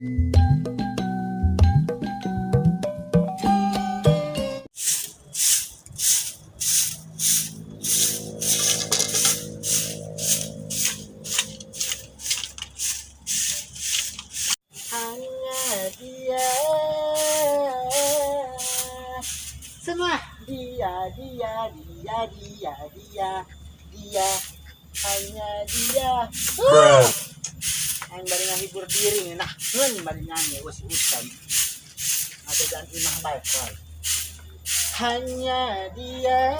Hanya dia, semua dia, dia, dia, dia, dia, dia, hanya dia. Bruh. Aing bari ngahibur diri, nah heun bari nyanyi us-usan ngajagaan imah bae koy. Hanya dia,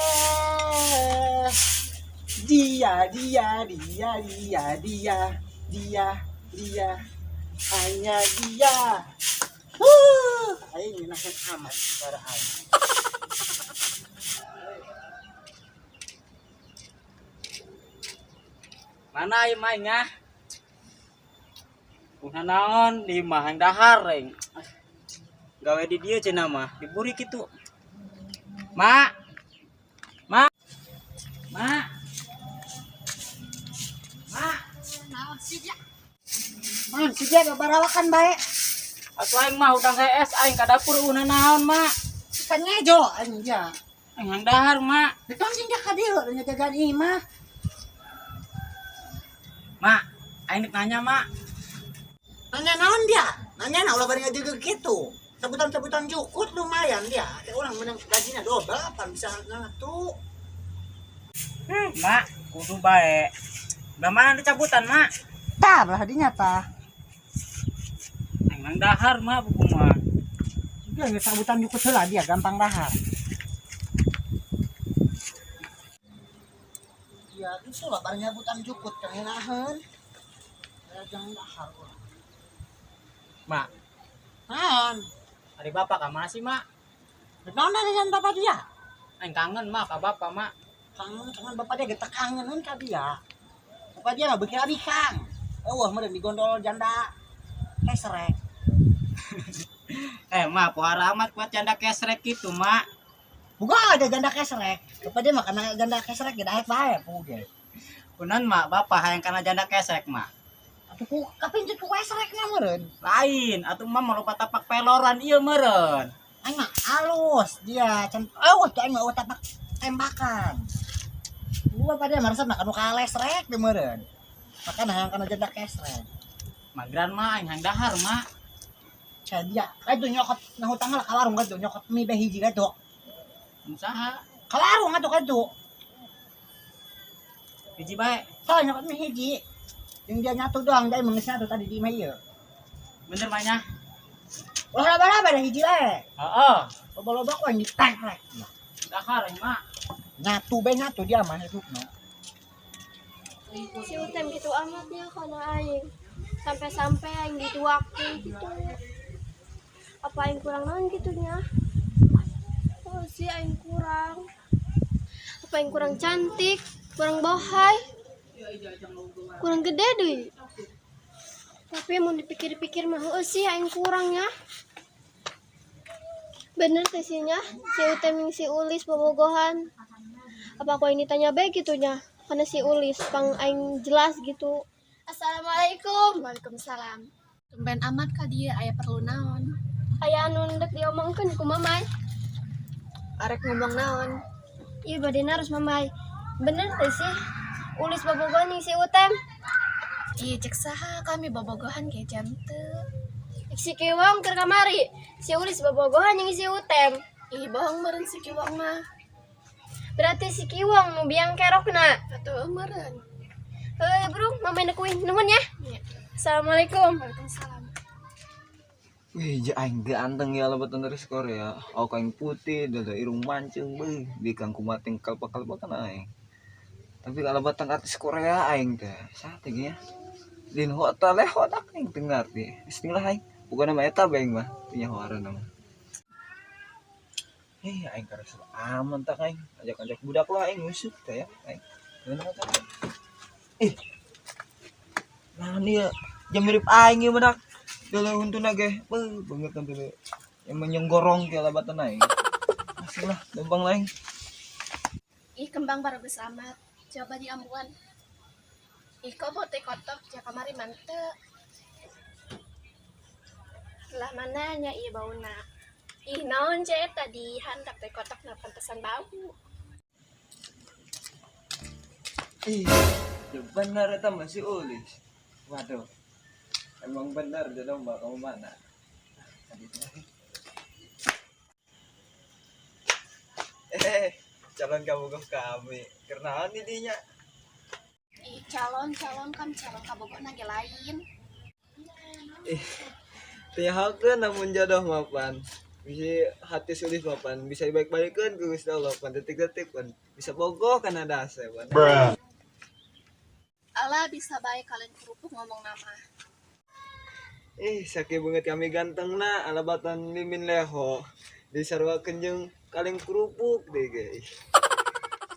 dia, dia, dia, dia, dia, dia, dia, hanya dia. Huh, aing ngeunaheun amat suara aing. Mana ieu mah nya? Kuna naon di imah yang dahar aing. Gawe di dieu cenah mah, diburi kitu. Mak. Mak. Mak. Mak. Naon sih dia? Naon sih dia babarawakan bae? Atuh aing mah hudang hees aing ka dapur una naon, Mak? Kan ngejo aing dia. Aing hayang dahar, Mak. Ditong sing dia ka dieu ngajagaan imah. Mak, aing nek nanya, Mak. Nanya naon dia? Nanya na ulah bari ngajaga kitu. Cabutan-cabutan jukut lumayan dia. Kayak orang menang gajinya dobel apa bisa ngatu. Mak, kudu bae. Belah mana dicabutan, Mak? Tah, belah dinya tah. Aing hayang dahar, Mak, buku mah. Dia geus cabutan jukut heula dia gampang dahar. Ya itu lah bareng nyabutan jukut kan ngeunaheun. Ya jangan dahar urang. Mak, Naon? ari bapak ka mana sih, Mak? Naon dengan bapak dia? Aing kangen, Mak, ka bapak, Mak. Kangen kangen bapak dia getek kangenan ka dia. Bapak dia mah beuki bikang. Eueuh meureun digondol janda kesrek. Eh, Mak, pohara amat kuat janda kesrek gitu, Mak. Buka ada janda kesrek. Bapak dia mah kana janda kesrek ge daek bae puge. Kunan, Mak, bapak hayang kana janda kesrek, Mak. Atuh ku kapincut ku kesrek nya meureun. Lain, atuh mah mau tapak peloran ieu meureun. Aing mah halus dia can eueuh tuh aing mah eueuh tapak tembakan. Gua bapak dia mah resep mah kanu kalesrek di meureun. Makana hayang kana janda kesrek. Magran, Mak, aing hayang dahar, Mak. Sia dia, kaitu nyokot ngahutang lah ka warung kaitu nyokot mie be hiji kaitu. Usaha Ka warung atuh kaitu. Hiji bae. Tah nyokot mie hiji. Jeung dia nyatu doang, dia emang geus nyatu tadi di imah ieu. Bener, Mak nya? Ulah laba-laba dah hiji bae. Heeh. Loba-loba ku aing ditekrek. Dahar aing, Mak. Nyatu bae nyatu dia mah hidupna. Si Utem gitu amatnya karena aing sampai-sampai aing dituakin gitu. Apa aing kurang naon gitunya? Oh si aing kurang. Apa aing kurang cantik, kurang bohai, kurang gede deh. Tapi mau dipikir-pikir mah oh sih aing kurang ya. Bener teh sih nya, si Utem yang si Ulis bobogohan. Apa aku ini tanya bae gitunya? Karena si Ulis pang aing jelas gitu. Assalamualaikum. Waalaikumsalam. Tumben amat ka dieu aya perlu naon? Aya anu ndek diomongkeun ku Mamai. Arek ngomong naon? Iya bade naros Mamai. Bener teh sih. Ulis bobogohan yang si Utem. Ih, cek saha kami bobogohan ge jam teu. Si Kiwong keur kamari. Si Ulis bobogohan yang si Utem. Ih, bohong meureun si Kiwong mah. Berarti si Kiwong nu biang kerokna. Atuh meureun. Heuh, bro, Mamai nekuin. Nuhun ya. Iya. Assalamualaikum. Waalaikumsalam. Wih, ja aing ganteng ya lebatan dari Korea. Awak aing putih, dada irung mancung, beuh, bikang kumating kalpa-kalpa kan aing. Tapi kalau batang artis Korea aing teh, saha teh nya? Lin ho ta leho tak aing teu ngarti. Bismillah aing. Bukan nama eta bae aing mah, teu nyaho ngaranna mah. Hei, aing karasa aman tak aing. Ajak-ajak budak lah aing ngusuk teh ya aing. Gimana kata? Ih. Nah, dia jam mirip aing ieu budak. Dulu untuna ge, beuh, banget kan dulu. Yang menyenggorong ke labatan aing. Masih lah, gampang lah aing. Ih, kembang bagus amat. Coba diambuan. Ih, kok bote kotok ja kamari mante. Sebelah mana nya ieu bauna? Ih, naon je eta di handap teh kotakna, pantesan bau. Ih, ya benar eta masih Ulis. Waduh. Emang benar jodoh mbak kamu mana? Tadi itu lagi. Eh, calon kamu ke kami. Kenalan didinya. Ih, calon-calon kan calon kabogohna ge lain. Ih, tihakeun namun jodoh mapan. Bisa hati sulis mapan, bisa dibaik-baikeun ku Gusti Allah pan, detik-detik pan. Bisa bogoh kana dase pan. Alah, bisa bae kalian kerupuk ngomong nama. Ih, sakieu banget kami ganteng na, alabatan mimin leho. Disarwakeun jeung kaleng kerupuk deh guys.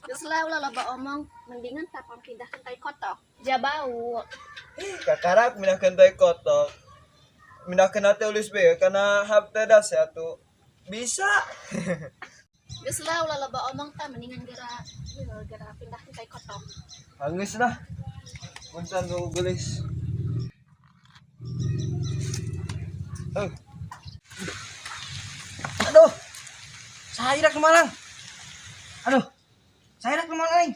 Geus lah, ulah loba omong, mendingan tapang pindahkeun tai kotok. Ja bau. Ih, kakarak mindahkeun tai kotok. Mindahkeun hati ulis be kana hapte dase atuh. Bisa. Geus lah, ulah loba omong tah, mendingan gera ieu gera pindahkeun tai kotok. Hangus lah. Punten ku gelis. Eh, Aduh. Saya ke Malang. Aduh. Saya ke Malang aing.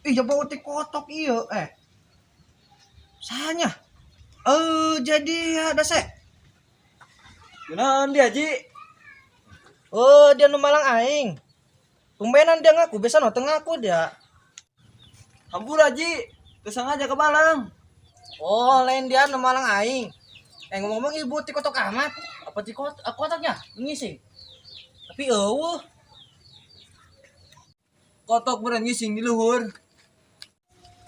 Ih, jauh teh kotok iya eh. Sanya. Eh, jadi ada se. Kunaon dia, Ji? Oh, dia nu malang aing. Tumbenan dia ngaku, biasa no ngaku dia. Hampura, Ji. Teu sengaja ke Balang. Oh, lain dia nu malang aing. Eh, ngomong-ngomong ibu ti kotok amat. Apa ti kotoknya? Ngising. Tapi eueuh. Kotok beran ngising di luhur.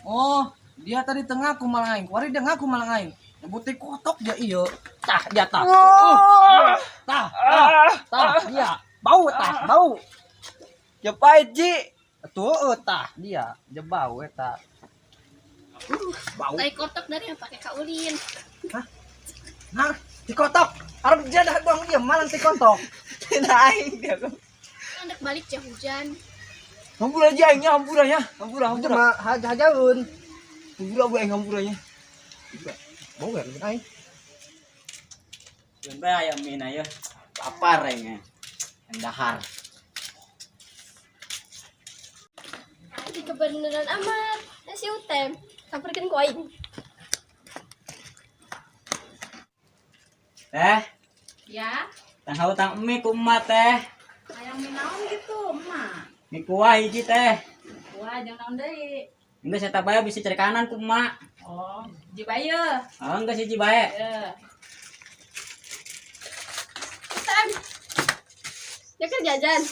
Oh, dia tadi tengah aku malang aing. Kuari dia ngaku malang aing. Nyebut ti kotok dia iya. Tah, dia tah. Tah, tah, tah, dia. Bau tah, bau. Ya pahit, Ji. Tuh, tah, dia. Dia bau eta. Bau. Tai kotok dari yang pakai kaulin. Nah, ti kotok. Arab dia dah doang dia malang ti kotok. Nah, aing dia. Hendak balik ja hujan. Hampura Ji aingnya, hampura ya. Hampura, Itu hampura. mah hajaun. Hampura bu aing hampura nya. Bau ya lebih aing. Yun ba ayam mina ya? Lapar aing. Yang dahar. Di kebenaran amat. Nasi utem. Samperkeun ku aing. Teh, Ya, tang hutang mie ku emak teh. hayang mie naon gitu, emak. Mie kuah hiji teh. Wah, jangan naon deui. Enggak saya bae bisa cari kanan ku emak. Oh, hiji bae. Oh, enggak sih bae. Ya. Utem. Ya kan jajan.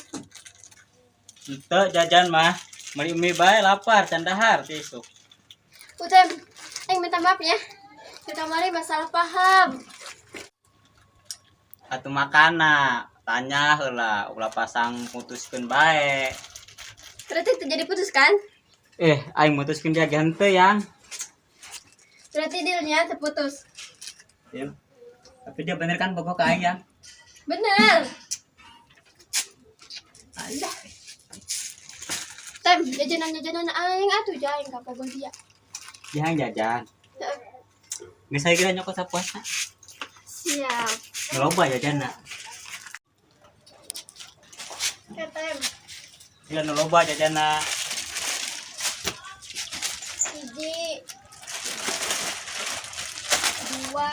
Ente jajan mah. Meli mie bae lapar can dahar tisuk. Utem, aing minta maaf ya. Kita mari masalah paham. Atuh makana tanya heula ulah pasang putuskeun bae. Berarti terjadi putus kan? Eh, aing mutuskeun dia ge henteu yang. Berarti dealnya terputus. Ya. Tapi dia bener kan bogoh ka aing yang. Bener. Alah. Tem, jajanan-jajanan aing atuh jaing kapogoh dia. Dia jajan. Heeh. Geus saya kira nyokot sapuasna. Siap. Loba jajanna. Oke, Tem. Dia nu loba jajanna. Hiji. Dua.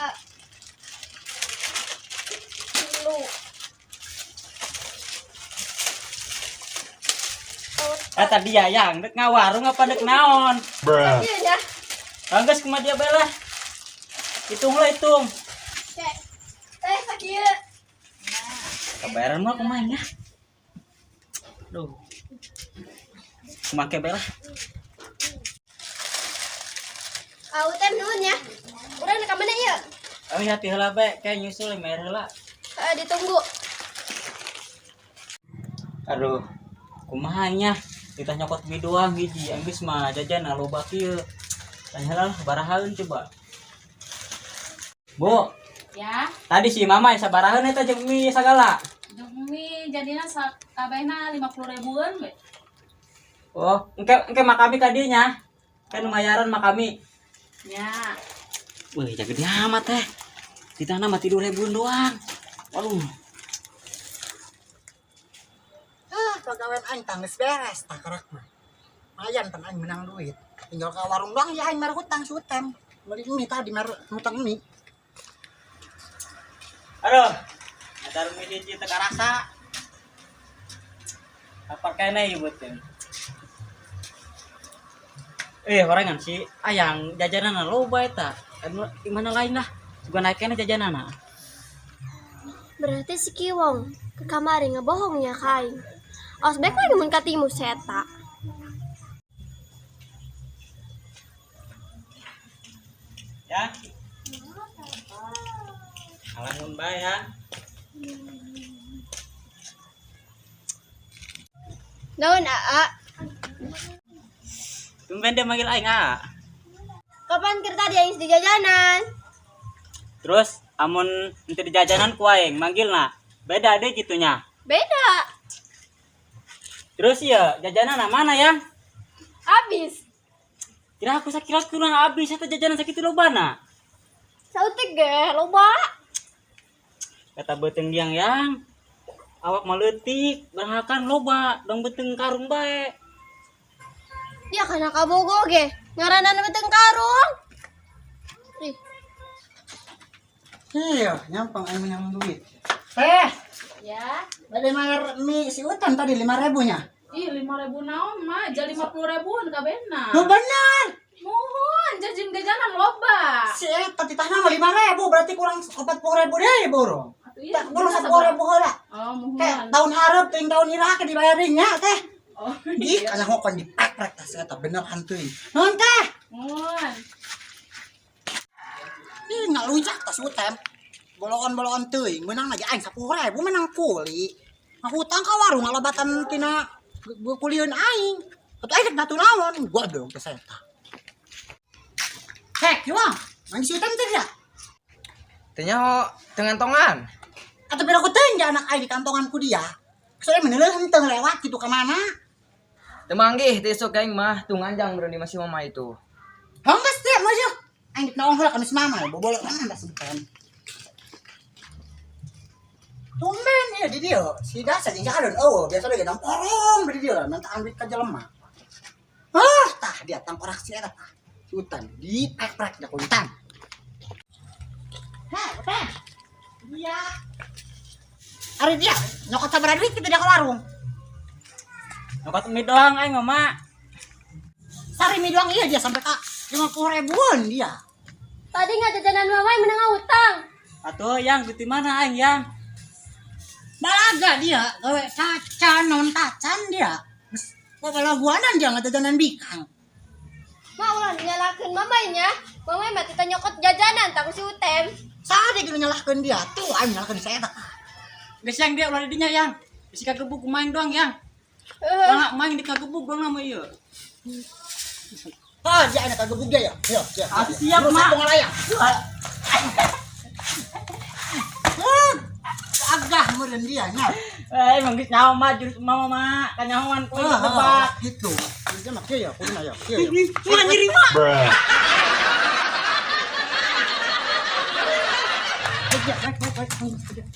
Tilu. Eh tadi ya yang dek ngawarung apa dek naon? Iya ya. Geus kumaha dia bae lah. Hitung lah hitung. Oke. Teh sakieu. Kebayaran mah kumaha nya? Duh. Kumaha ke bae lah. Ah, Utem nuhun ya. Urang ka mana ieu? Oh ya hati heula bae, kayak nyusul mer heula. Eh, ditunggu. Aduh. Kumaha nya? Kita nyokot mie doang hiji, geus mah jajan loba kieu. Tanya heula lah barahaeun coba. Bu, Ya, tadi si mama sabarahaeun eta jeung mie sagala. jeung mie jadina sakabehna 50 ribuan we. Oh, engke engke mak kami kadinya. Kan lumayaran mak kami. Ya. Wih, jaga gede amat teh. Kita nama tidur ribuan doang. Waduh. Ah, pagawean aing tah geus beres tah karak mah. Lumayan pan aing menang duit. Tinggal ke warung doang ya aing mer hutang si Utem. Beli mie tadi mer hutang mie. Aduh. Ada mie hiji teu karasa. Apa kene ieu beuteung. Horengan si ayang jajanan loba eta. Anu di mana lain lah. Juga naik kene jajanana. Berarti si Kiwong ke kamari ngebohongnya ka aing. Awas baik lagi mun katimu seta. Ya. Alamun bae ya. Naon aa? Tumben dia manggil aing ah. Kapan keur tadi aing di jajanan? Terus amun henteu di jajanan ku aing manggilna. Beda deh gitunya. Beda. Terus ya jajanan mana ya? Habis. Kira aku sakira kurang habis eta jajanan sakitu lobana. Sautik ge loba. Kata beuteung diang yang awak mah leutik barahakan loba dong beuteung karung bae. Ya kana kabogo ge. Ngaranna beuteung karung. Ih, Iya, nyampang aing menang duit. Teh, Ya. bade mayar mie si Utan tadi 5.000 nya. Ih, 5.000 naon mah, ja 50 ribuan kabehna. Lu bener. Muhun, jajan jajanan loba. Si eta titahna mah 5.000 berarti kurang 40.000 deui borong. Atuh iya, Tak borong bisa 10.000 heula. Oh, muhun. Teh, tahun hareup teuing tahun iraha ke dibayarin nya teh. Oh, Ih, iya. kana hokon dipekrek teh si eta bener hantuy. Naon teh? Muhun. Ih, ngalunjak tas Utem. Bolongan-bolongan teuing meunang lagi aing 10.000 menang kuli. Ngahutang ka warung ngalebatan tina kulieun aing. Atuh aing rek natu naon? Goblok teh eta. Hek, yuang. Mang si Utem teh ya? Teu nyaho teu ngantongan. Atau beda ku teuing anak aing di kantongan ku dia. Soalnya meneuleuh henteu lewat gitu ka mana. Teu manggih teh sok aing mah tuh nganjang beureum di masih mama itu. Hongges teh mah yeuh. Aing dek naon heula ka si mama, bobolokan da simpen. Tumben ya di dia, si dasa jeung alun eueuh, biasa ge porong di dia, minta duit ka jelema. Ah, tah dia tangkorak si eta tah. Si Utan diprek-prek da kuntan. Hah, Utan. Dia. Ari dia nyokot sabaraha duit kitu dia ke warung. Nyokot mie doang aing mah, Mak. Sari mie doang iya dia sampai ka 50 ribuan dia. Tadi nggak jajanan mama yang menang utang. Atuh yang duit di mana aing yang? Balaga dia, gawe cacan non tacan dia. Pokoknya dia nggak jajanan bikang. Ma ulah nyalahkeun mama nya. Mama mah tita nyokot jajanan tak si Utem. Saat dia nyalahkeun dia, tuh aing nyalahkeun saya tak. Geus yang dia ulah di dinya yang. Bisi kagebug kumaha doang yang. Heeh. Ulah main di kagebug doang nama ieu. Ah, dia anak kagebug dia ya. Yo, yo. Ah, siap, Terus Mak. aku ngalayang. Ah, agah meureun dia nya. Eh, emang geus nyaho mah jurus mama mah, kanyahoan ku Ah, tebak. gitu. Dia mah kieu ya, kudu ya. Kieu ya. Mah nyeri mah. Baik, baik, baik, baik.